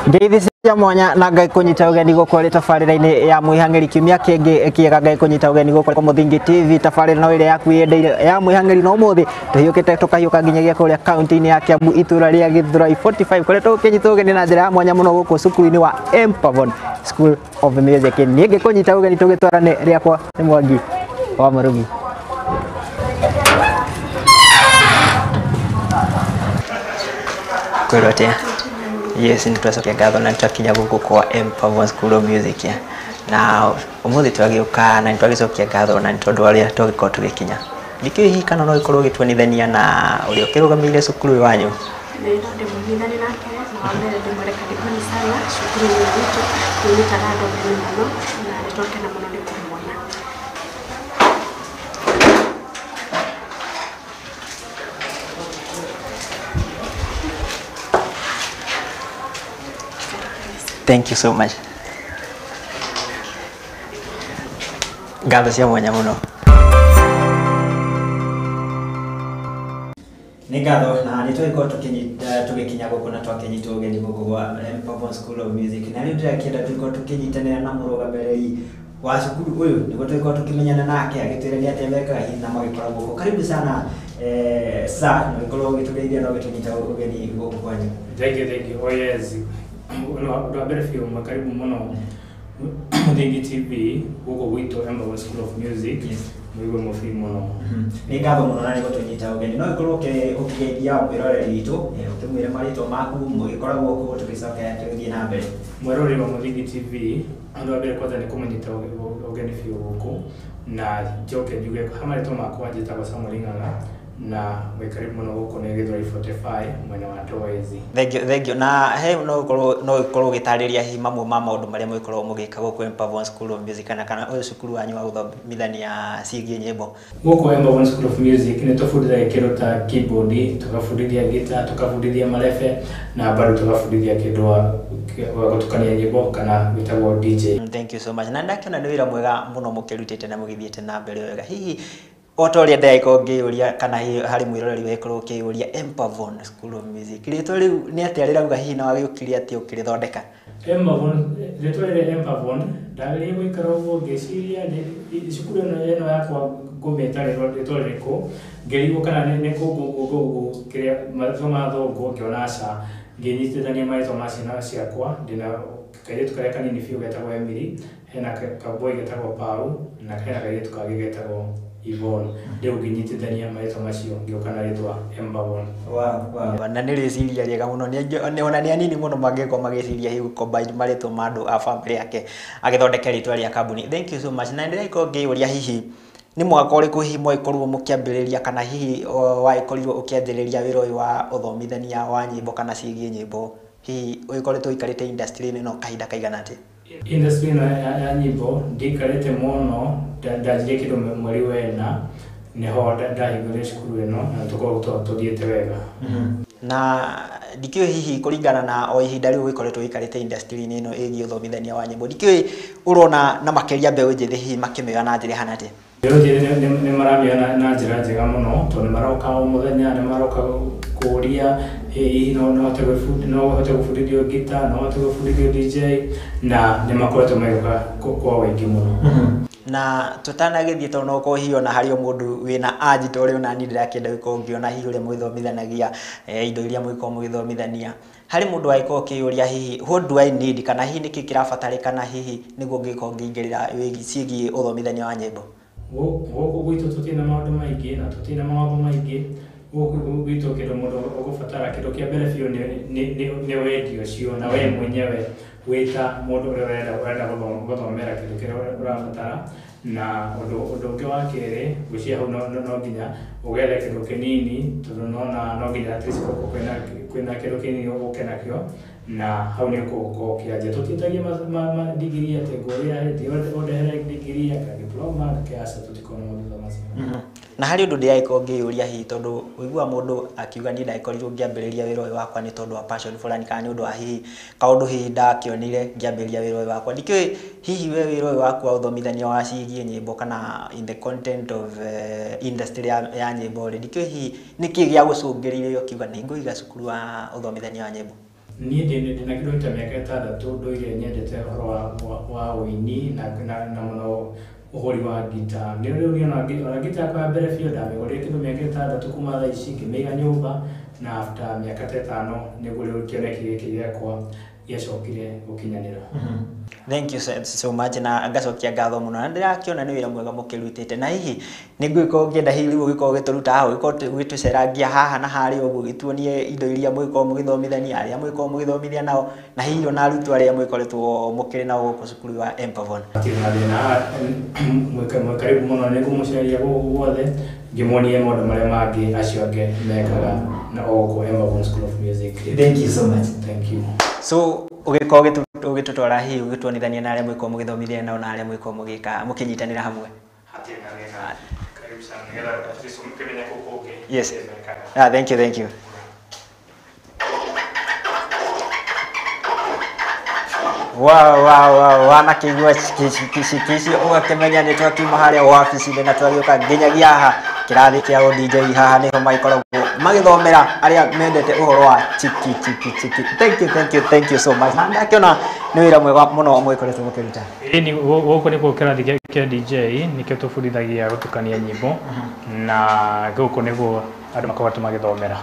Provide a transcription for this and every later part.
Ngeithi cia mwanya na Ngai kũnyita ũgeni gũkũ rĩ tabarĩra-inĩ ya mwĩhang'ĩri kiumia kĩngĩ kĩega. Ngai kũnyita ũgeni gũkũ kwa Mũthingi TV, tabarĩra no ĩrĩa yaku yendeire ya mwĩhang'ĩri. No ũmũthĩ tũhiũkĩte tũkahiũka nginyagia kũrĩa kaunti-inĩ ya Kiambu, itũra rĩa Gĩthũrai 45, kũrĩa tũkĩnyita ũgeni na njĩra ya mwanya mũno gũkũ cukuru-inĩ wa Empavon School of Music. Niĩ ngĩkũnyita ũgeni tũgĩtwarane rĩakwa nĩ Mwangi wa Mũrugi. Kwĩrwo atĩa? Yes, nĩ twacokia ngatho na nĩtwakinya gũkũ kwa Empavon School of Music, na ũmũthĩ twagĩũka na nĩtwagĩcokia ngatho na nĩ tondũ arĩa twagĩkorwo tũgĩkinya. Ndikĩũĩ hihi kana no gĩkorwo ũgĩtuonithania na ũrĩa ũkĩrũgamĩrĩire cukuru ũyũ wanyu. Nĩ no ndĩmũnyitithanie nake, na wa mbere ndĩmwĩre karibuni sana cukuru-inĩ witũ. Nĩ ũnyitaga andũ ũgeni mũno na nĩ twakena mũno nĩ kũmuona. Thank you so much. Ngatho cia mwanya mũno. Nĩ ngatho na nĩ twagĩkorwo tũgĩkinya gũkũ na twakĩnyitwo ũgeni gũkũ gwa Empavon School of Music, na rĩu ndĩrakĩenda tũgĩkorwo tũkĩnyitanĩra na mũrũgamĩrĩri wa cukuru ũyũ nĩguo tũgĩkorwo tũkĩmenyana nake, agĩtwĩre nĩ atĩa mekaga hihi na magĩkoragwo gũkũ. Karibu sana, sir, na ũgĩkorwo ũgĩtũgeithia na ũgĩtũnyita ũgeni gũkũ kwanyu. Thank you, thank you. Oh yes. Ũndũ wa mbere biũ, makaribu mũno Mũthingi TV gũkũ gwitũ Empavon School of Music. Mũigue mũbii mũno. Nĩ ngatho mũno na nĩ gũtũnyita ũgeni. No ũgĩkorwo ũkĩgeithia mwĩroreri witũ, ũkĩmwĩre marĩtwa maku, mũgĩkoragwo kũ, tũgĩcoke tũgĩthiĩ na mbere. Mwĩroreri wa Mũthingi TV, ũndũ wa mbere kwanza nĩ kũmũnyita ũgeni biũ gũkũ, na njoke njuge ha marĩtwa makwa njĩtagwo Samuel Ng'ang'a, na mwĩ karibu mũno gũkũ nĩ Gĩthũrai 45 mwena wa Toezi. Thank you, thank you. Na he no ũkorwo ũgĩtarĩria hihi mamwe ma maũndũ marĩa mũgĩkoragwo mũgĩka gũkũ Empavon School of Music, kana ũyũ cukuru wanyu wa gũthomithania ciĩgiĩ nyĩmbo. Gũkũ Empavon School of Music nĩ tũbundithagia kĩndũ ta keyboard, tũgabundithia guitar, tũkabundithia marebe, na bado tũgabundithia kĩndũ wa gũtukania nyĩmbo kana gwĩtagwo DJ. Thank you so much. Na ndakĩona nĩ wĩra mwega mũno mũkĩrutĩte na mũgĩthiĩte na mbere wega. Hihi o ta ũrĩa ndĩragĩkorwo ngĩyũria, kana hihi harĩ mwĩroreri wagĩkorwo ũkĩyũria, Empavon School of Music, rĩtwa rĩu nĩ atĩa rĩrauga hihi, na wagĩũkire atĩa ũkĩrĩthondeka? Empavon, rĩtwa rĩrĩ Empavon, ndagĩrĩire gũikara ũguo ngĩciria cukuru ĩno yakwa ngũmĩta rĩtwa rĩrĩkũ. Ngĩrigwo kana nĩ kũngũ kĩrĩa marĩtwa ma thũngũ, ngĩona aca, ngĩnyitithania marĩtwa ma ciana ciakwa. Ndĩna kairĩtu karĩa kanini biũ getagwo Emily, hena kaboi getagwo Pau, na hena kairĩtu kangĩ getagwo Yvonne. Rĩu ngĩnyitithania marĩtwa macio ngĩũka na rĩtwa Empavon. Wow. Na nĩ rĩciria rĩega mũno. Nĩ ona nĩ anini mũno mangĩkorwo magĩciria hihi combine marĩtwa ma andũ a family yake agĩthondeke rĩtwa rĩa kambuni. Thank you so much. Na ndĩragĩkorwo ngĩyũria, hihi nĩ mwaka ũrĩkũ hihi mwagĩkorirwo mũkĩambĩrĩria, kana hihi wagĩkorirwo ũkĩanjĩrĩria wĩra ũyũ wa ũthomithania wa nyĩmbo kana ciĩgiĩ nyĩmbo? Hihi ũgĩkoretwo ũikarĩte industry-inĩ ĩno kahinda kaigana atĩa? Industry ĩno ya nyĩmbo ndiikarĩte mũno. Ndanjirie kĩndũ mweri wena nĩho ndahingũrire cukuru ĩno, na tũkoragwo tũthiĩte wega. Na ndikĩũĩ hihi kũringana na o ihinda rĩu ũgĩkoretwo ũikarĩte industry-inĩ ĩno ĩgiĩ ũthomithania wa nyĩmbo, ndikĩũĩ ũrona na makĩria mbeũ njĩthĩ hihi makĩmĩoya na njĩra ĩhana atĩa? Mbeũ njĩthĩ nĩ maramĩoya na njĩra njega mũno, tondũ nĩ maroka o mũthenya, nĩ maroka kũria hihi no hote gũbundithio guitar, no hote gũbundithio DJ, na nĩ makoretwo magĩũka kwa ũingĩ mũno. Na tũtanagĩthiĩ, tondũ no ũkorwo hihi ona harĩ o mũndũ wĩna anji ta ũrĩa ona niĩ ndĩrakĩenda gũkorwo ngĩona hihi ũrĩa mũgĩthomithanagia, indo iria mũgĩkorwo mũgĩthomithania, harĩ mũndũ angĩkorwo akĩyũria hihi, what do I need, kana hihi nĩkĩ kĩrabatarĩkana hihi nĩguo ngĩkorwo ngĩingĩrĩra ciĩgiĩ ũthomithania wa nyĩmbo? Gũkũ gwitũ tũtirĩ na maũndũ maingĩ na tũtirĩ na mawatho maingĩ. Gũkũ gwitũ kĩndũ mũndũ ũgũbatara, kĩndũ kĩa mbere biũ nĩ wendi ũcio, na we mwenyewe wĩta mũndũ ũrĩa ũrenda gũthomera kĩndũ kĩrĩa ũrabatara. Na ũndũ ũngĩ wa kerĩ, ngwĩciria hau no nginya ũgethe kĩndũ kĩnini, tondũ nona no nginya at least kwĩna kĩndũ kĩnini ũke nakĩo, na hau nĩ ũgũkorwo ũkĩanjia. Tũtiĩtagia ma degree atĩ ngũria atĩ ũndehere degree anga diploma anga aca, tũtikoragwo na maũndũ ta macio. Na harĩ ũndũ ndĩragĩkorwo ngĩyũria hihi, tondũ ũiguaga mũndũ akiuga, niĩ ndagĩkorirwo ngĩambĩrĩria wĩra ũyũ wakwa nĩ tondũ wa passion fulani, kana nĩ ũndũ wa hihi kaũndũ hihi ndakĩonire ngĩambĩrĩria wĩra ũyũ wakwa. Ndikĩũĩ hihi we wĩra ũyũ waku wa ũthomithania wa ciĩgiĩ nyĩmbo kana in the content of industry ya nyĩmbo rĩ, ndikĩũĩ hihi nĩkĩ gĩa gũcũngĩrĩirie ũkiuga nĩ ngũiga cukuru wa ũthomithania wa nyĩmbo? Niĩ ndĩna kĩndũ ta mĩaka 6 ndũire nyendete ũhoro wa ũini na mũno ũhũri wa ngita. Nĩ rĩu niĩ ona ngita yakwa ya mbere biũ ndamĩgũrire kĩndũ mĩaka 6 kuma thaa ici, ngĩmĩiga nyũmba, na after mĩaka ta 5 nĩguo rĩu kĩoneki gĩkĩ gĩakwa gĩacokire gũkinyanĩra. Thank you so much, na ngacokia ngatho mũno, na ndĩrakĩona nĩ wĩra mwega mũkĩrutĩte, na hihi nĩ ngũgĩkorwo ngĩenda hihi rĩu ũgĩkorwo ũgĩtũruta haha, ũgĩkorwo ũgĩtũcerangia haha na harĩa ũguo, ũgĩtuonie indo iria mũgĩkorwo mũgĩthomithania, arĩa mũgĩkorwo mũgĩthomithia nao, na hihi ona arutwo arĩa mũgĩkoretwo mũkĩrĩ nao gũkũ cukuru wa Empavon. Hatirĩ na thĩna, mwĩ karibu mũno, nĩ ngũmũceria gũkũ guothe ngĩmuonie maũndũ marĩa mangĩ acio angĩ mekaga na o gũkũ Empavon School of Music. Thank you so much. Thank you. So ũgĩkorwo ũgĩtũtwara hihi ũgĩtuonithania na arĩa mũgĩkorwo mũgĩthomithia nao na arĩa mũgĩkorwo mũgĩka mũkĩnyitanĩra hamwe. Hatirĩ na thĩna. Karibu sana, nĩgetha at least mũkĩmenye kũu kũngĩ. Yes. Ah, thank you, thank you. Wow, wow, wow, wanakĩigua cikici ũgakĩmenya nĩ twakiuma harĩa wabici-inĩ na twagĩũka nginyagia haha kĩrathi kĩa DJ. Haha nĩho magĩkoragwo magĩthomera arĩa mendete ũhoro wa chiki chiki chiki. Thank you, thank you, thank you so much. Na ndakĩona nĩ wĩra mwega mũno mũgĩkoretwo mũkĩruta. Ĩni gũkũ nĩkuo kĩrathi kĩa DJ, nĩkĩo tũbundithagia gũtukania nyĩmbo, na gũkũ nĩguo andũ makoretwo magĩthomera.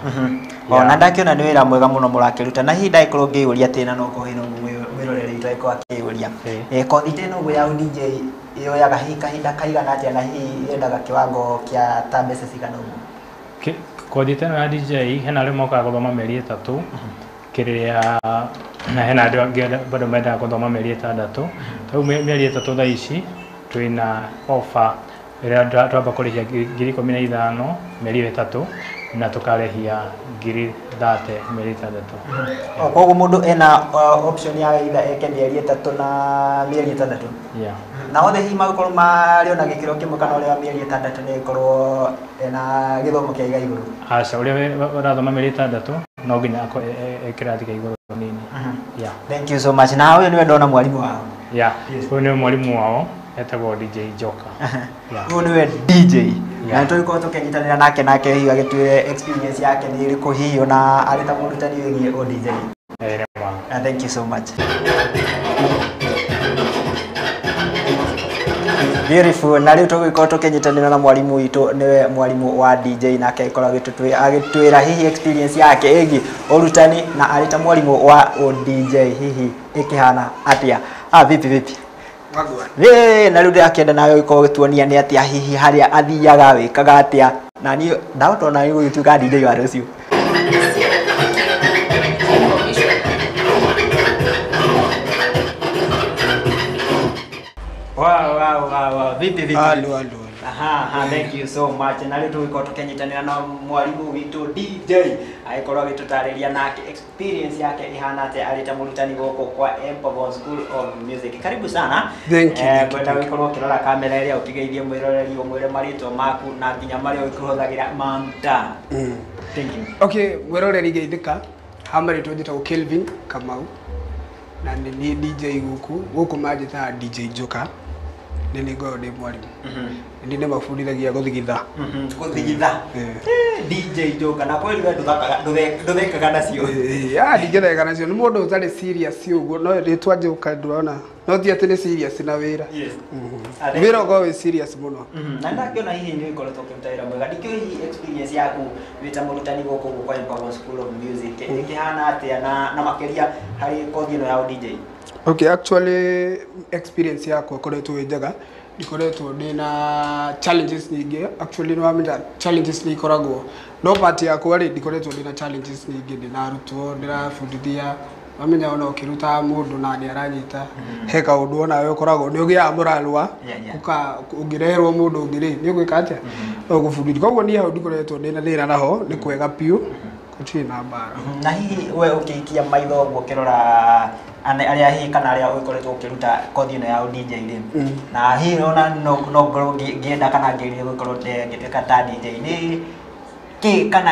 Ona ndakĩona nĩ wĩra mwega mũno mũrakĩruta, na hihi ndagĩkorwo ngĩyũria atĩ na no korwo hena mwĩroreri witũ agĩkorwo akĩyũria, kothi ta ĩno ũguo ya DJ yoyaga hihi kahinda kaigana atĩa, na hihi yendaga kĩwango kĩa ta mbeca cigana ũguo? Kothi ta ĩno ya DJ hena arĩa mokaga gũthoma mĩeri 3 kĩrĩa, na hena andũ angĩ bado mendaga gũthoma mĩeri 6. Tarĩu mĩeri 3 thaa ici twĩna offer ĩrĩa twamba kũrĩhia 15,000 mĩeri 3, na tũkarĩhia 30,000 mĩeri 6. Koguo mũndũ ena option ya either eke mĩeri 3 na mĩeri 6. Yeah. Na othe hihi magũkorwo marĩ ona gĩkĩro kĩmwe, kana ũrĩa wa mĩeri 6 nĩ ĩkorwo ena gĩthomo kĩa igũrũ? Aca, ũrĩa ũrathoma mĩeri 6 no nginya akorwo e kĩrathi kĩa igũrũ nini. Yeah. Thank you so much. Na ũyũ nĩwe ndona mwarimũ wao. Yeah. Ũyũ nĩwe mwarimũ wao, etagwo DJ Joka. Ũyũ nĩwe DJ. Na tũgĩkorwo tũkĩnyitanĩra nake hihi agĩtwĩre experience yake nĩ ĩrĩkũ hihi ona arĩ ta mũrutani wĩgiĩ o DJ. Thank you so much. Beautiful. Na rĩu tũgĩkorwo tũkĩnyitanĩra na mwarimũ witũ, nĩwe mwarimũ wa DJ, nake agĩkorwo agĩtwĩra hihi experience yake ĩgiĩ ũrutani na arĩ ta mwarimũ wa DJ hihi ĩkĩhana atĩa. Vipi vipi? Na rĩu ndĩrakĩenda nawe ũgĩkorwo ũgĩtuonia nĩ atĩa hihi harĩa athiaga wĩkaga atĩa, na niĩ ndahota ona niĩ gũgĩtuĩka DJ wa rũciũ. Wow, wow, wow, wow. Vipi vipi? Halo, halo. Aha, thank you so much. Na rĩu tũgĩkorwo tũkĩnyitanĩra na mwarimũ witũ DJ agĩkorwo agĩtũtarĩria nake experience yake ĩhana atĩa arĩ ta mũrutani gũkũ kwa Empavon School of Music. Karibu sana. Thank you. Ngwenda gũkorwo ũkĩrora kamera ĩrĩa ũkĩgeithie mwĩroreri, ũmwĩre marĩtwa maku na nginya marĩa ũkĩhũthagĩra mamta. Thank you. Okay, mwĩroreri geithĩka. Ha marĩtwa njĩtagwo Kelvin Kamau, na nĩ niĩ DJ gũkũ manjĩtaga DJ Joka. Nĩ ngoragwo ndĩ mwarimũ. Nĩ ndĩmabundithagia gũthigitha. Gũthigitha. DJ Joka, na kweli we ndũthekaga nacio. Ndingĩtheka nacio, nĩ mũndũ ũtarĩ serious ũguo, no rĩtwa Joka ndũrona. No ti atĩ nĩ serious na wĩra. Wĩra ũkoragwo wĩ serious mũno. Na ndakĩona hihi nĩ ũkoretwo ũkĩruta wĩra mwega. Ndikĩũĩ hihi experience yaku wĩ ta mũrutani gũkũ kwa Empavon School of Music ĩkĩhana atĩa, na makĩria harĩ kothi ĩno ya DJ? Okay, actually experience yakwa ĩkoretwo ĩ njega, ndikoretwo ndĩna challenges nyingĩ. Actually nĩ wamenya challenges nĩ ikoragwo, no part yakwa rĩ ndikoretwo ndĩna challenges nyingĩ, ndĩna arutwo ndĩrabundithia, wamenya ona ũkĩruta mũndũ na nĩ aranyita, he kaũndũ onawe ũkoragwo nĩ ũgĩaga mũrarwa, ũngĩreherwo mũndũ ũngĩ rĩ nĩ ũgwĩka atĩa, no gũbundithia. Koguo niĩ hau ndikoretwo ndĩna thĩna naho, nĩ kwega biũ, gũtirĩ na mbara. Na hihi we ũkĩikia maitho ũguo ũkĩrora arĩa hihi kana arĩa ũkoretwo ũkĩruta kothi ĩno ya DJ rĩ, na hihi ona no ngorwo ngĩenda kana ngĩrirĩria gũkorwo ngĩtuĩka ta DJ, nĩ kĩ kana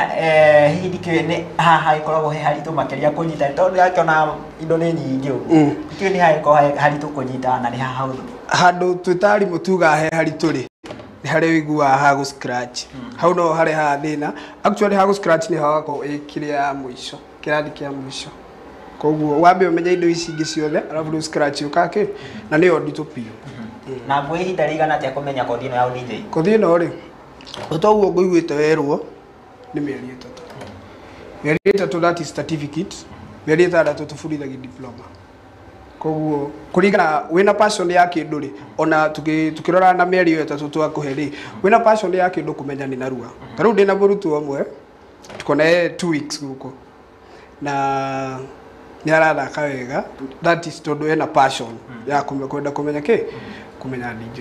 hihi ndikĩũĩ nĩ haha hagĩkoragwo he haritũ makĩria kũnyita, tondũ ndĩrakĩona indo nĩ nyingĩ ũguo, ndikĩũĩ nĩ hagĩkoragwo he haritũ kũnyita na nĩ haha hahũthũ? Handũ twĩ ta arimũ tugaga he haritũ rĩ, nĩ harĩa ũiguaga ha gũ scratch, hau no harehaga thĩna. Actually ha gũ scratch nĩ hagakorwo ĩ kĩrĩa ya mũico, kĩrathi kĩa mũico. Koguo wambe ũmenye indo ici ingĩ ciothe arabu rĩu scratch ũkake na nĩyo nditũ biũ. Na ngwe ihinda rĩigana atĩa kũmenya kothi ĩno ya DJ? Kothi ĩno rĩ, ũtoguo ngũiguĩte werwo nĩ mĩeri 3. Mĩeri 3 that is certificate, mĩeri 6 tũbundithagia diploma. Koguo kũringana wĩna passion ya kĩndũ rĩ, ona tukĩrora na mĩeri ĩyo 3 twakũhe rĩ, wĩna passion ya kĩndũ kũmenya nĩ narua. Ta rĩu ndĩna mũrutwo ũmwe tuko naye 2 weeks gũkũ na nĩ arathaka wega, that is tondũ ena passion ya kwenda kũmenya kĩ, kũmenya DJ.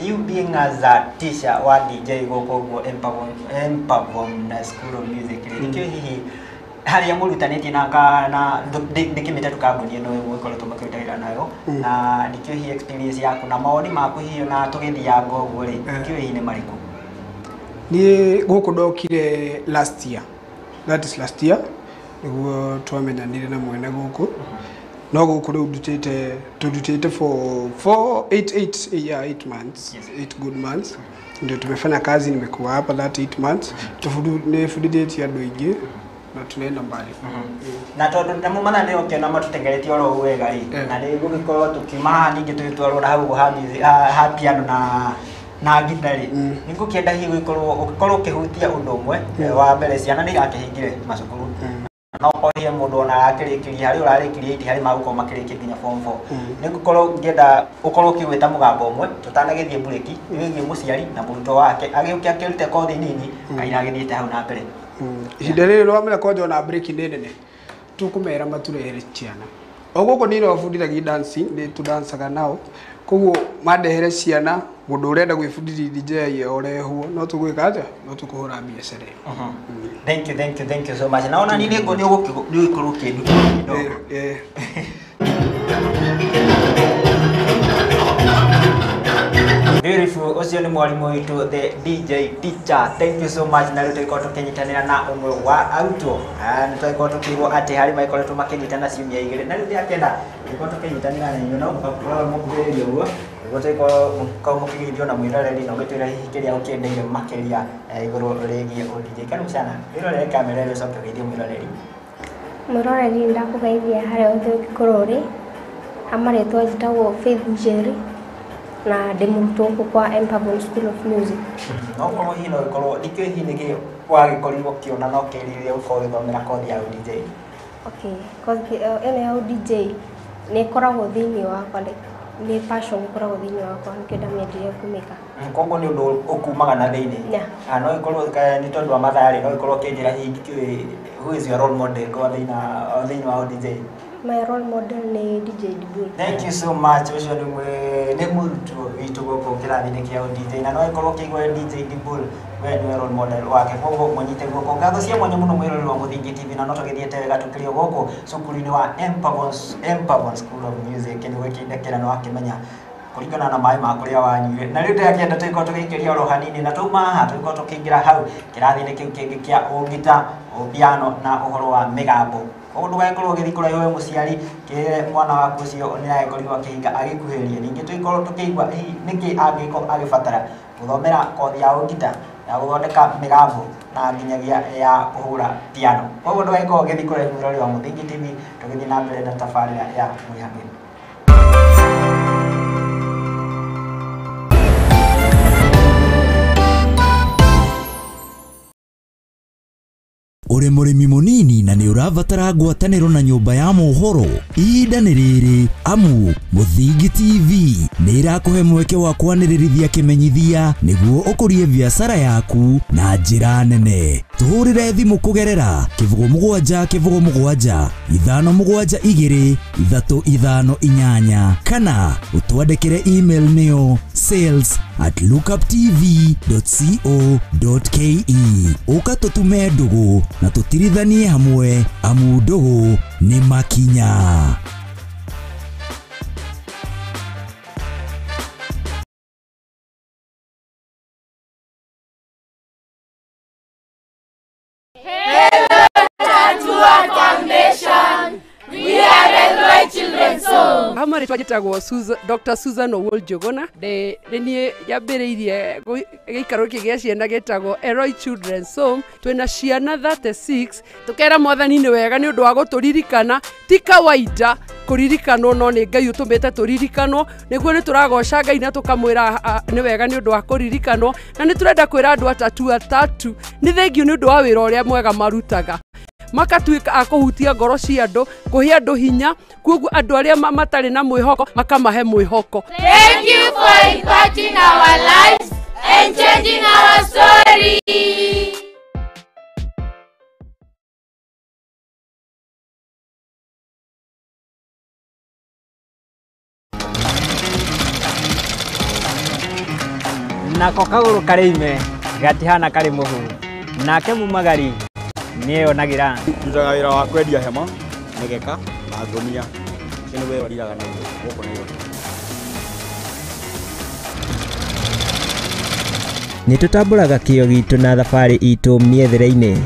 You being as a teacher wa DJ gũkũ ũguo Empavon na School of Music rĩ, nĩkĩo hihi harĩa mũrutanĩtie na na ndĩkĩmĩte tu kambuni ĩno mũgĩkoretwo mũkĩruta wĩra nayo, na nĩkĩo hihi experience yaku na mawoni maku hihi na tũgĩthianga ũguo rĩ, nĩkĩo hihi nĩ marĩkũ? Niĩ gũkũ ndokire last year, that is last year nĩguo twamenyanire na mwene gũkũ. No gũkũ rĩu ndutĩte, tũrutĩte for 4 8 8 yeah, 8 months. Yes. 8 good months ndio tumefanya kazi, nimekuwa hapa that 8 months. Nĩbundithĩtie andũ aingĩ na tunaenda mbali. Na tondũ namo mathaa nĩ ũkĩona matũtengeretie oro ũguo wega rĩ, na rĩ gũgĩkorwo tũkiuma haha ningĩ tũgĩtwarwo na hau ha piano na ngita rĩ, nĩ ngũkĩenda hihi gũgĩkorwo ũgĩkorwo ũkĩhutia ũndũ ũmwe. Wa mbere, ciana nĩ irakĩhingire macukuru, no okorwo mũndũ ona arakĩrĩkĩria harĩa ũrarĩkĩria 8 harĩ magũkorwo makĩrĩkia nginya form 4, nĩ ngũkorwo ngĩenda ũkorwo ũkĩgwĩta mũgambo ũmwe tũtanagĩthiĩ mburĩki wĩgiĩ mũciari na mũrutwo wake agĩũke akĩrute kothi nini kaira agĩthiĩte hau na mbere. Ihinda rĩrĩ rwamenya kwanja ona break nĩ nene, tũkũmera matũrehere ciana o gũkũ niĩ nĩbundithagia dancing, nĩ tũdancaga nao, koguo mandehere ciana mũndũ ũrenda gwĩbundithia DJ orehwo, no tũgwĩka atĩa, no tũkũhũra biacara ĩyo. Thank you, thank you, thank you so much. Naona ni nĩ ũgũkorwo ũkĩnduta kidogo. Beautiful. Ũcio nĩ mwarimũ witũ the DJ teacher. Thank you so much. Na rĩu tũgĩkorwo tũkĩnyitanĩra na ũmwe wa arutwo. Nĩ tũgĩkorwo tũkĩigua atĩ harĩ magĩkoretwo makĩnyitana ciumia 2, na rĩu ndĩrakĩenda tũgĩkorwo tũkĩnyitanĩra na inyuĩ no mũgakorwo mũkuhĩrĩrie ũguo nĩguo tũgĩkorwo mũkĩgeithio na mwĩroreri na ũgĩtwĩra hihi kĩrĩa ũkĩendeire makĩria igũrũ rĩgiĩ DJ. Karibu sana. Wĩrorere kamera ĩrĩa ũcoke ũgeithie mwĩroreri. Mwĩroreri, ndakũgeithia harĩa hothe ũngĩkorwo ũrĩ. Amarĩtwa njĩtagwo Faith Njeri na ndĩ mũrutwo gũkũ kwa Empavon School of Music. No korwo hihi no ĩkorwo nĩkĩo hihi nĩkĩo wagĩkorirwo ũkĩona na ũkĩrirĩria gũkorwo ũgĩthomera kothi ya DJ? Okay, kothi ĩno ya DJ nĩ ĩkoragwo thĩinĩ wakwa, like nĩ passion ĩkoragwo thĩinĩ wakwa, nĩkĩo ndamĩendire kũmĩka. Koguo nĩ ũndũ ũkumaga na thĩinĩ? Yeah. No ĩkorwo nĩ tondũ wa mathaa rĩ, no ĩkorwo ũkĩnjĩra hihi ndikĩũĩ who is your role model kwa thĩinĩ wa DJ? My role model ni DJ Dibul. Thank you so much. Ũcio nĩ mũrutwo witũ gũkũ kĩrathi-inĩ kĩa DJ, na no ĩkorwo ũkĩigua DJ Dibul we nĩwe role model wake, koguo mũnyite guoko. Ngatho cia mwanya mũno mwĩroreri wa Mũthingi TV, na no tũgĩthiĩte wega tũkĩrĩ o gũkũ cukuru-inĩ wa Empavon School of Music nĩ gwĩkĩndekera na wakĩmenya kũringana na maĩ ma kũrĩa wanyuire. Na rĩu ndĩrakĩenda tũgĩkorwo tũgĩikĩria oro hanini, na twauma haha tũgĩkorwo tũkĩingĩra hau kĩrathi-inĩ kĩu kĩngĩ kĩa ũngita, ũpiano na ũhoro wa mĩgambo. Koguo ndũgagĩkorwo ũgĩthiĩ kũraihu we mũciari, kĩre mwana waku ũcio nĩ agĩkorirwo akĩhinga agĩkuhĩrĩrie. Ningĩ tũgĩkorwo tũkĩigua hihi nĩkĩ angĩkorwo agĩbatara gũthomera kothi ya ũngita, ya gũthondeka mĩgambo na nginyagia ya kũhũra piano. Koguo ndũgagĩkorwo ũgĩthiĩ kũraihu mwĩroreri wa Mũthingi TV, tũgĩthiĩ na mbere na tabarĩra ya Mwĩhang'ĩri. Ũrĩ mũrĩmi mũnini na nĩ ũrabatara ngwatanĩro na nyũmba ya mohoro, ihinda nĩ rĩrĩ amu Mũthingi TV nĩ ĩrakũhe mweke wa kwanĩrĩrithia kĩmenyithia nĩguo ũkũrie biacara yaku na njĩra nene. Tũhũrĩre thimũ kũgerera 07 07 572 358 kana ũtwandĩkĩre email nĩyo sales@lookuptv.co.ke. Ũka tũtume ndũgũ na tũtirithanie hamwe amu ndũgũ nĩ makinya. Hello, Tatua Foundation. We are Elroy Children's Home. Hamwe rĩtwa njĩtagwo Dr. Susan Owuor Njuguna. Nĩ niĩ nyambĩrĩirie gĩikaro gĩkĩ gĩa ciana gĩtagwo Elroy Children's Home. Twĩna ciana 36. Tũkera Mwathani nĩ wega nĩ ũndũ wa gũtũririkana, ti kawaida kũririkanwo no nĩ Ngai ũtũmĩte tũririkanwo, nĩguo nĩ tũragoca Ngai na tũkamwĩra nĩ wega nĩ ũndũ wa kũririkanwo, na nĩ tũrenda kwĩra andũ atatu atatu nĩ thengiũ nĩ ũndũ wa wĩra ũrĩa mwega marutaga, makatuĩka a kũhutia ngoro cia andũ, kũhe andũ hinya, kwoguo andũ arĩa matarĩ na mwĩhoko makamahe mwĩhoko. Thank you for impacting our lives and changing our story. Nako kagũrũ karĩ ime gatihana karĩ mũhu, nake mumagari nĩeyonagira. Ndutaga wĩra wa kwendia hema, mĩgeka na ngũnia. Ũcio nĩguo wĩra ndiraga naguo gũkũ Nairobi. Nĩ tũtambũraga kĩo gitũ na thabarĩ itũ mĩethere-inĩ.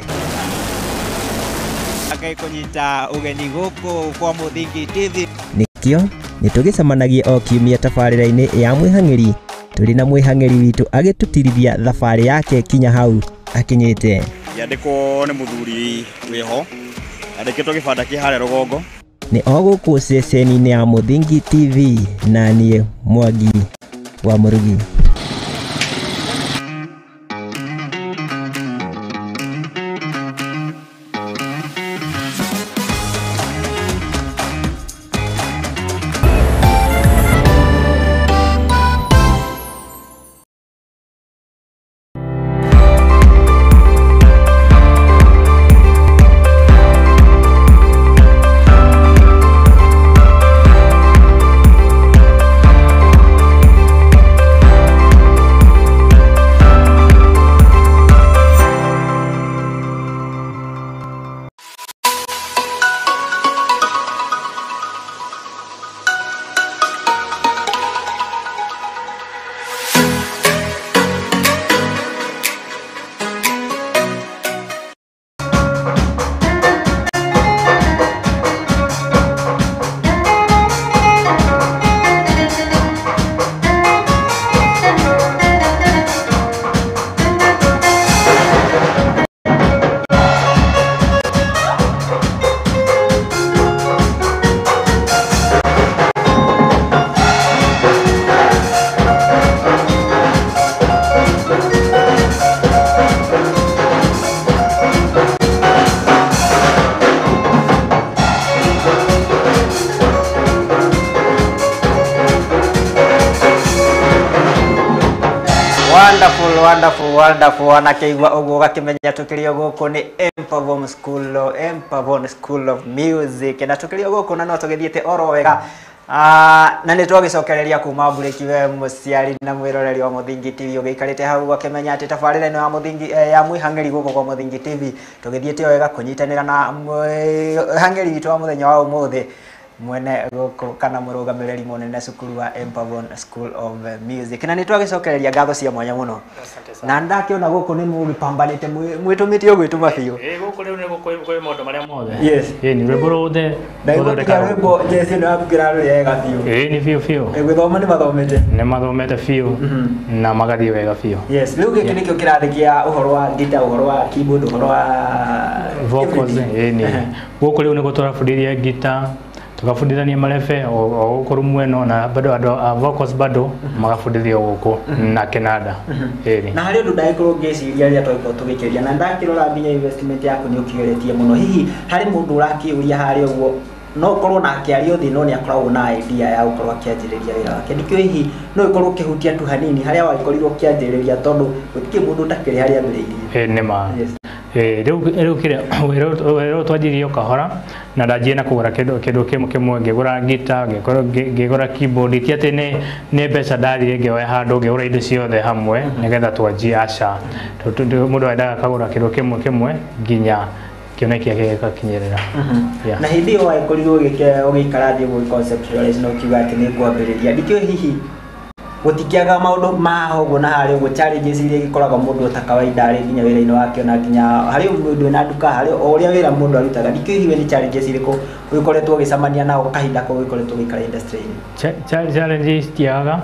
Ngai kũnyita ũgeni gũkũ kwa Mũthingi TV. Nĩkĩo nĩ tũgĩcemanagia o kiumia tabarĩra-inĩ ya mwĩhang'ĩri, tũrĩ na mwĩhang'ĩri witũ agĩtũtirithia thabarĩ yake kinya hau akinyĩte. Ngĩandĩkwo nĩ mũthuri wĩho, andĩkĩtwo gĩbanda kĩ harĩa rũgongo. Nĩ o gũkũ ceceni-inĩ ya Mũthingi TV, na niĩ Mwangi wa Mũrugi. Wonderful, wonderful, wonderful. Wanakĩigua ũguo ũgakĩmenya tũkĩrĩ o gũkũ nĩ Empavon School, Empavon School of Music, na tũkĩrĩ o gũkũ na no tũgĩthiĩte oro wega. Na nĩ twagĩcokereria kuma mburĩki we mũciari na mwĩroreri wa Mũthingi TV ũgĩikarĩte hau ũgakĩmenya atĩ tabarĩra ĩno ya Mũthingi ya mwĩhang'ĩri gũkũ kwa Mũthingi TV tũgĩthiĩte o wega kũnyitanĩra na mwĩhang'ĩri witũ wa mũthenya wa ũmũthĩ, mwene gũkũ kana mũrũgamĩrĩri mũnene cukuru wa Empavon School of Music, na nĩ twagĩcokereria ngatho cia mwanya mũno. Na ndakĩona gũkũ nĩ mũgĩpambanĩte mwĩtũmĩte ũgwĩtũma biũ. Gũkũ rĩu nĩ kwĩ maũndũ marĩa mothe. Yes. Ĩĩ nĩ rwĩmbo rwothe rũthondeka rwĩmbo jeci ĩno yaku kĩrarũrĩa wega biũ. Ĩĩ nĩ biũ biũ. Gũthoma nĩ mathomete. Nĩ mathomete biũ na magathiĩ wega biũ. Yes, rĩu gĩkĩ nĩkĩo kĩrathi kĩa ũhoro wa guitar, ũhoro wa keyboard, ũhoro wa vocals. Ĩĩ nĩ gũkũ rĩu nĩguo tũrabundithia guitar, tukafundithania marebe o gũkũ rumu ĩno, na bado andũ a vocals bado magabundithio gũkũ na kĩnanda. Ĩĩ na harĩ ũndũ ndagĩkorwo ngĩciria rĩrĩa twagĩkorwo tũgĩkĩria, na ndakĩrora nginya investment yaku nĩ ũkĩgeretie mũno. Hihi harĩ mũndũ ũrakĩũria harĩa ũguo, no ũkorwo nake arĩ o thĩ no nĩ akoragwo na idea ya gũkorwo akĩanjĩrĩria wĩra wake, nĩkĩo hihi no ĩkorwo ũkĩhutia tu hanini harĩa wagĩkorirwo ũkĩanjĩrĩria, tondũ gũtirĩ mũndũ ũtakĩrĩ harĩa ambĩrĩirie. Ĩĩ nĩ ma. Rĩu kĩrĩa wĩra twanjirie o kahora, na ndanjie na kũgũra kĩndũ kĩmwe, ngĩgũra guitar, ngĩgũra keyboard. Ti atĩ nĩ mbeca ndathire ngĩoya handũ ngĩgũra indo ciothe hamwe nĩgetha twanjie, aca. Mũndũ endaga akagũra kĩndũ kĩmwe kĩmwe nginya kĩoneki gĩake gĩgakinyĩrĩra. Na hĩndĩ ĩyo wagĩkorirwo ũgĩikara thĩ ũgĩ conceptualize na ũkiuga atĩ nĩ ngwambĩrĩria, ndikĩũĩ hihi Gutikiaga maundu maha uguo na hari uguo challenges iria ikoragwo mundu ta kawaida ari nginya wira-ini wake na nginya hari mundu na nduka hari o uria wira mundu arutaga ndikio hiwe ni challenges iriku ukoretwo ugicemania nao kahinda ko ukoretwo ugiikara industry-ini. Challenges tiaga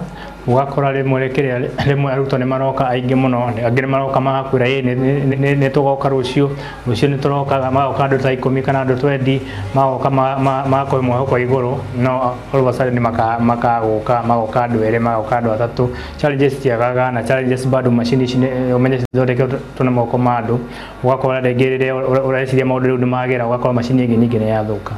ugakora rimwe kiria rimwe arutwo ni maroka aingi muno angi ni maroka magakwira ĩ nĩ tũgoka rũciũ rũciũ nĩ tũroka magoka andũ ta 10 kana andũ 20 magoka magakorwo mwĩhoko igũrũ no all of a sudden makagũka magoka andũ erĩ magoka andũ atatũ. Challenges tiagaga na challenges bado macini ici ũmenye cithondeketwo na moko ma andũ ũgakora rĩngĩ rĩrĩa ũreciria maũndũ rĩu nĩ magĩra ũgakora macini ĩngĩ ningĩ nĩ yathũka.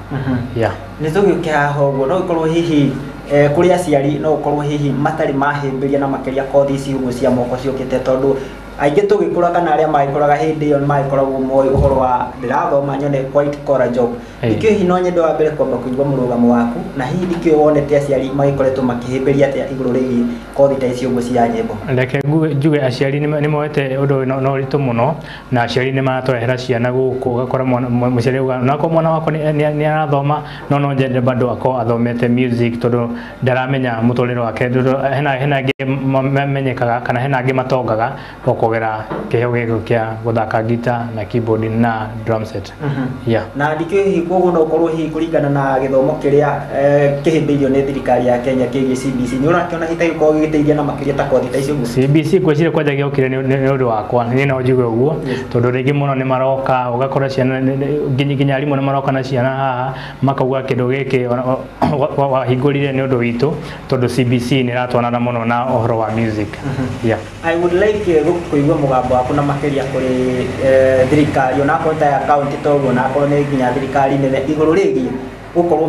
Yeah, nĩ tũgĩũke haha ũguo no ĩkorwo hihi kũrĩ aciari no ũkorwo hihi matarĩ mahĩmbĩria na makĩria kothi ici ũguo cia moko ciũkĩte tondũ aingĩ tũgĩkũra kana arĩa magĩkũraga hĩndĩ ĩyo nĩmagĩkoragwo moĩ ũhoro wa ndĩrathoma nyone white collar job. Nĩkĩo hihi no nyende wa mbere kwamba kũigua mũrũgamo waku na hihi nĩkĩo wonete aciari magĩkoretwo makĩhĩmbĩria atĩa igũrũ rĩgiĩ kothi ta ici ũguo cia nyĩmbo. Reke njuge aciari nĩ moete ũndũ ũyũ na ũritũ mũno na aciari nĩ maratũrehera ciana gũkũ ũgakora mũciari auga onakorwo mwana wakwa nĩ arathoma no nyende bado akorwo athomete music tondũ ndaramenya mũtũrĩre wake tondũ hena angĩ mamenyekaga kana hena angĩ matongaga o kũgera kĩheo gĩkĩ kĩa gũthaka guitar na keyboard na drum set. Yeah. Na ndikĩũĩ hihi koguo no ũkorwo hihi kũringana na gĩthomo kĩrĩa kĩhĩmbĩirio nĩ thirikari ya Kenya kĩgiĩ CBC nĩ ũrakĩona hihi ta gĩkoragwo gĩgĩteithia na makĩria ta kothi ta icio ũguo? CBC ngwĩciria kwanja gĩokire nĩ ũndũ wakwa niĩ no njuge ũguo tondũ rĩngĩ mũno nĩ maroka ũgakora ciana nginya arimũ nĩ maroka na ciana haha makauga kĩndũ gĩkĩ wahingũrire nĩ ũndũ witũ tondũ CBC nĩ ĩratwarana mũno na ũhoro wa music. Yeah. I would like kũigua mũgambo waku na makĩria kũrĩ thirikari onakorwo ta ya kaunti toguo onakorwo nĩ nginya thirikari nene igũrũ rĩgiĩ gũkorwo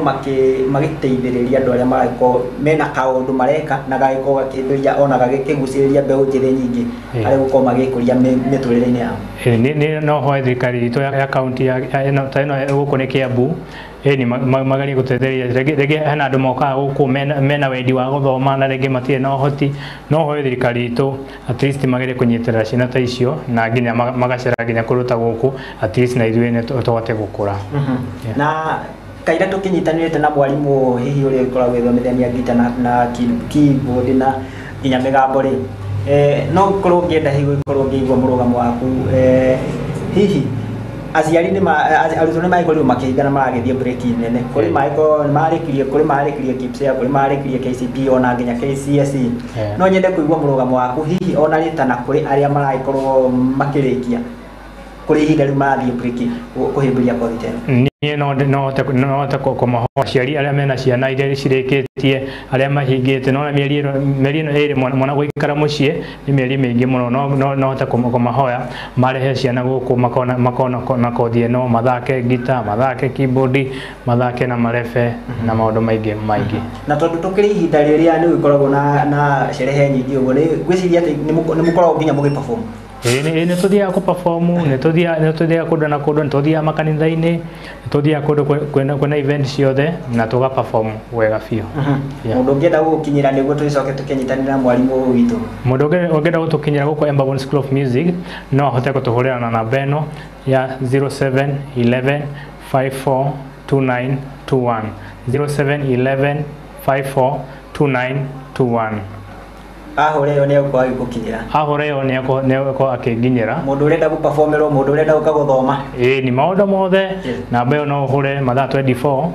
magĩteithĩrĩria andũ arĩa maragĩkorwo mena kaũndũ mareka na gagĩkorwo gakĩhĩmbĩria ona gagĩkĩgucĩrĩria mbeũ njĩthĩ nyingĩ harĩ gũkorwo magĩkũria mĩtũrĩre-inĩ yao. Nĩ no hoe thirikari itũ ya kaunti ya ĩno ta ĩno gũkũ nĩ Kiambu ĩni magerie gũteithĩrĩria rĩngĩ hena andũ mokaga gũkũ mena wendi wa gũthoma na rĩngĩ matirĩ na ũhoti no hoe thirikari itũ at least magerie kũnyitĩrĩra ciana ta icio na nginya magacera nginya kũruta gũkũ at least na ithuĩ nĩ tũhote gũkũra. Na kaira tũkĩnyitanĩrĩte na mwarimũ hihi ũrĩa ũkoragwo agĩthomithania ngita na keyboard na nginya mĩgambo rĩ no ũkorwo ũngĩenda hihi gũkorwo ngĩigua mũrũgamo waku hihi aciari nĩ arutwo nĩ magĩkorirwo makĩhingana maragĩthiĩ break nene kũrĩ magĩkorwo nĩ marĩkirie kũrĩ marĩkirie KPSEA kũrĩ marĩkirie KCPE ona nginya KCSE. No nyende kũigua mũrũgamo waku hihi ona rĩta na kũrĩ arĩa maragĩkorwo makĩrĩkia kũrĩ ihinda rĩu marathiĩ break kũhĩmbĩria kothi ta ĩno. Niĩ no hote kũmahoa aciari arĩa mena ciana iria cirĩkĩtie arĩa mahingĩte nona mĩeri ĩno ĩrĩ mwana gũikara mũciĩ nĩ mĩeri mĩingĩ mũno no hote kũmahoya marehe ciana gũkũ makona na kothi ĩno mathake ngita mathake keyboard mathake na marebe na maũndũ maingĩ maingĩ. Na tondũ tũkĩrĩ ihinda rĩrĩa nĩ gũkoragwo na sherehe nyingĩ ũguo nĩ ngwĩciria atĩ nĩ mũkoragwo nginya mũgĩ perform. Ĩĩ nĩ tũthiaga kũ perform nĩ tũthiaga kũndũ na kũndũ nĩ tũthiaga makanitha-inĩ nĩ tũthiaga kũndũ kwĩna event ciothe na tũga perform wega biũ. Mũndũ ũngĩenda gũgũkinyĩra nĩguo tũgĩcoke tũkĩnyitanĩra na mwarimũ ũyũ witũ. Mũndũ ũngĩenda gũtũkinyĩra gũkũ Emberborn School of Music no ahote gũtũhũrĩra na namba ĩno ya 07 11 54 29 21 07 11 54 29 21. Ahũra ĩyo nĩ egũkorwo agĩgũkinyĩra. Ahũra ĩyo nĩ egũkorwo akĩnginyĩra. Mũndũ ũrenda gũperformerwo mũndũ ũrenda gũka gũthoma. Ĩĩ ni maũndũ mothe namba ĩyo no ũhũre mathaa 24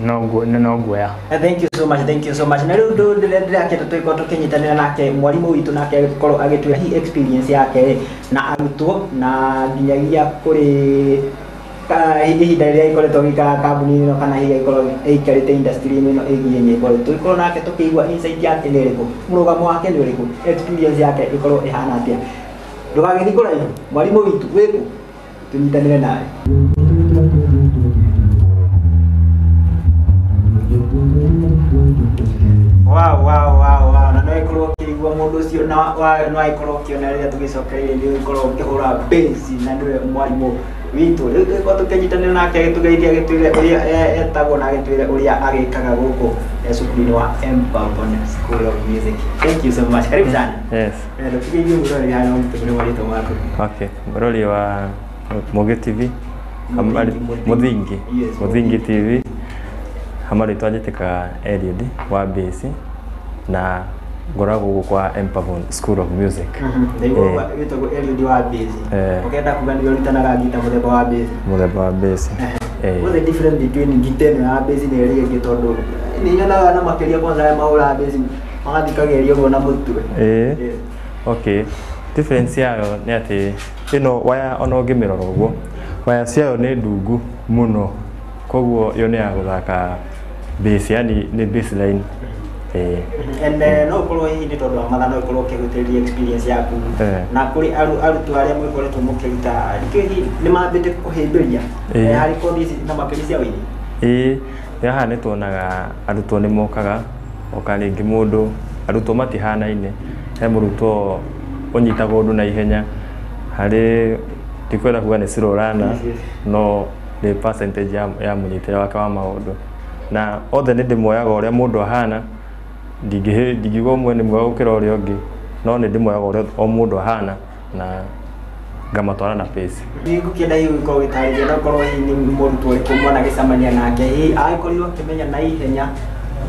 no nguoya. Thank you so much, thank you so much. Na rĩu ndĩrakĩenda tũgĩkorwo tũkĩnyitanĩra nake mwarimũ witũ nake agĩkorwo agĩtwĩra hihi experience yake na arutwo na nginyagia kũrĩ ihinda rĩrĩa ikoretwo agĩikara kambuni-inĩ ĩno kana hihi agĩkorwo aikarĩte industry-inĩ ĩno ĩgiĩ nyĩmbo tũgĩkorwo nake tũkĩigua insight yake nĩ ĩrĩkũ mũrũgamo wake nĩ ũrĩkũ experience yake ĩkorwo ĩhana atĩa. Ndũgagĩthiĩ kũraihu mwarimũ witũ wĩkũ tũnyitanĩre nawe. Wow. Na no ĩkorwo ũkĩigua mũndũ ũcio na no agĩkorwo ũkĩona rĩrĩa tũgĩcokereirie nĩ ũgĩkorwo ũkĩhũra bass na nĩwe mwarimũ witũ. Rĩu tũgĩkorwo tũkĩnyitanĩra nake agĩtũgeithia agĩtwĩre ũrĩa etagwo na agĩtwĩre ũrĩa agĩkaga gũkũ cukuru-inĩ wa Emberborn School of Music. Thank you so much. Karibu sana. Yes. Tũkĩgeithie mũrori harĩa mũtũmĩre marĩtwa maku. Okay. Mũrori wa Mũgĩ TV. Mũthingi. Yes. Mũthingi TV. Hamarĩtwa njĩtĩkaga Eliud wa bass na Ngoragwo gũkũ kwa Empavon School of Music. Ndaigua wĩtagwo Eliud wa bass. Ũkenda kuga nĩwe ũrutanaga ngita mũthemba wa bass. Mũthemba wa bass. What's the difference between ngita ĩno ya bass na ĩrĩa ĩngĩ, tondũ nĩ nyonaga na makĩria kwanza arĩa mahũraga bass magathikagĩrĩria ũguo na mũtwe? Okay, difference yayo nĩ atĩ ĩno waya ona ũngĩmĩrora ũguo, waya ciayo nĩ ndungu mũno, koguo ĩyo nĩ ya gũthaka bass, yani nĩ bass line. And no ũkorwo hihi nĩ tondũ wa mathaa, no ũkorwo ũkĩhutĩria experience yaku na kũrĩ arutwo arĩa mũgĩkoretwo mũkĩruta, nĩkĩo hihi nĩ mambĩte kũhĩmbĩria harĩ kothi ici na makĩria cia ũini? Ĩĩ, haha nĩ tuonaga arutwo nĩ mokaga oka rĩngĩ mũndũ, arutwo matihanaine, he mũrutwo ũnyitaga ũndũ na ihenya, harĩ ndikwenda kuga nĩ slow learner, no nĩ percentage ya mũnyitĩre wake wa maũndũ, na othe nĩ ndĩmoyaga ũrĩa mũndũ ahana, ndingiuga ũmwe nĩ mwega gũkĩra ũrĩa ũngĩ, no nĩ ndĩmoyaga ũrĩa o mũndũ ahana na ngamatwara na pace. Nĩ ngũkĩenda hihi gũkorwo ũgĩtarĩria, no ũkorwo hihi nĩ mũrutwo ũrĩkũ mwanagĩcemania nake hihi agĩkorirwo akĩmenya na ihenya,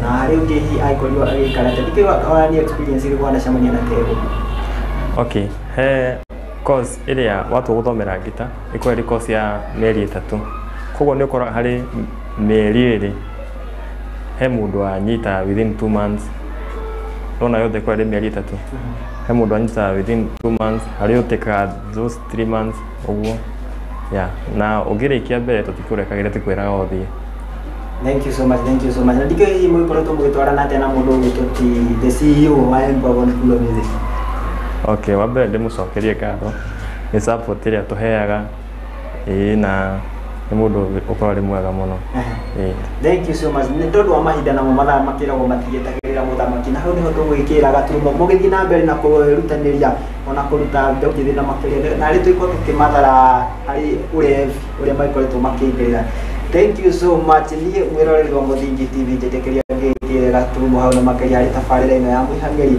na harĩ ũngĩ hihi agĩkorirwo agĩikara atĩa? Ndikĩũĩ ona nĩ experience ĩrĩkũ wanacemania na tego. Okay, he course ĩrĩa watua gũthomera ngita ĩkoragwo ĩrĩ course ya mĩeri 3, koguo nĩ ũkoraga harĩ mĩeri 2 he mũndũ wanyita within 2 months, nona yothe ĩkoragwo ĩrĩ mĩeri 3, he mũndũ wanyita within 2 months, harĩ ũtĩkaga those 3 months ũguo, yeah. Na ũngĩrĩkia mbere tũtikũrekagĩra, tũkwĩraga ũthiĩ. Thank you so much, thank you so much. Na ndikĩũĩ hihi mũgĩkoretwo mũgĩtwarana atĩa na mũndũ ũgwĩtwo ti the CEO wa Empavon School of Music? Okay, wa mbere ndĩmũcokerie ngatho nĩ support ĩrĩa tũheaga, ĩĩ, na nĩ mũndũ ũkoragwo arĩ mwega mũno. Thank you so much. Nĩ tondũ wa mahinda namo mathaa makĩragwo matigĩtagĩrĩra mũthamaki, na hau nĩho tũgwĩkĩra gaturumo mũgĩthiĩ na mbere na kwĩrutanĩria ona kũruta mbeũ njĩthĩ na makĩria, na arĩ tũgĩkorwo tũkĩmathara harĩ ũrevi ũrĩa magĩkoretwo makĩingĩrĩra. Thank you so much. Niĩ mwĩroreri wa Mũthingi TV njĩtĩkĩria ngĩkĩre gaturumo hau na makĩria harĩ tabarĩra ĩno ya mwĩhang'ĩri.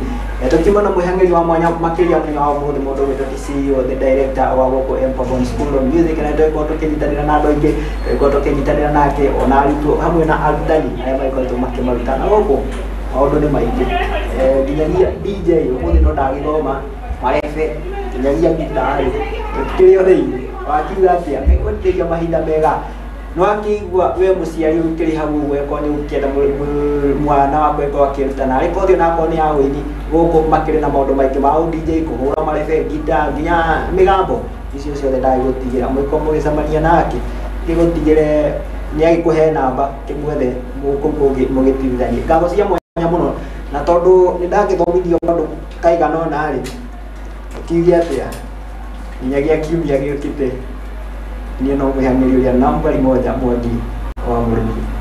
Tũkiuma na mwĩhang'ĩri wa mwanya makĩria mũthenya wa ũmũthĩ, mũndũ ũgwĩtwo ti CEO, the director wa gũkũ Empavon School of Music, na tũgĩkorwo tũkĩnyitanĩra na andũ aingĩ, tũgĩkorwo tũkĩnyitanĩra nake ona arutwo hamwe na arutani arĩa magĩkoretwo makĩmaruta, na gũkũ maũndũ nĩ maingĩ, nginyagia DJ ũmũthĩ no ndagĩthoma marebe, nginyagia gitarĩ tũtikĩrĩ o thĩinĩ. Wakiuga atĩa? Ngwĩtĩkĩria mahinda mega. Nĩwakĩigua we mũciari ũkĩrĩ hau ũguo, akorwo nĩ ũkĩenda mwana waku akorwo akĩruta, na arĩ kothi onakorwo nĩ ya ũini, gũkũ makĩrĩ na maũndũ maingĩ ma DJ, kũhũra marebe, ngita, nginya mĩgambo icio ciothe ndagĩgũtigĩra. Mũgĩkorwo mũgĩcemania nake gĩgũtigĩre nĩ agĩkũhe namba kĩmwethe kũu kũngĩ mũgĩtigithanie. Ngatho cia mwanya mũno, na tondũ nĩ ndagĩthomithio kaũndũ kaigana ũna rĩ, ũkiuge atĩa nginyagia kiumia gĩũkĩte, niĩ no mwĩhang'ĩri ũrĩa nambari moja Mwangi wa mũrĩmi.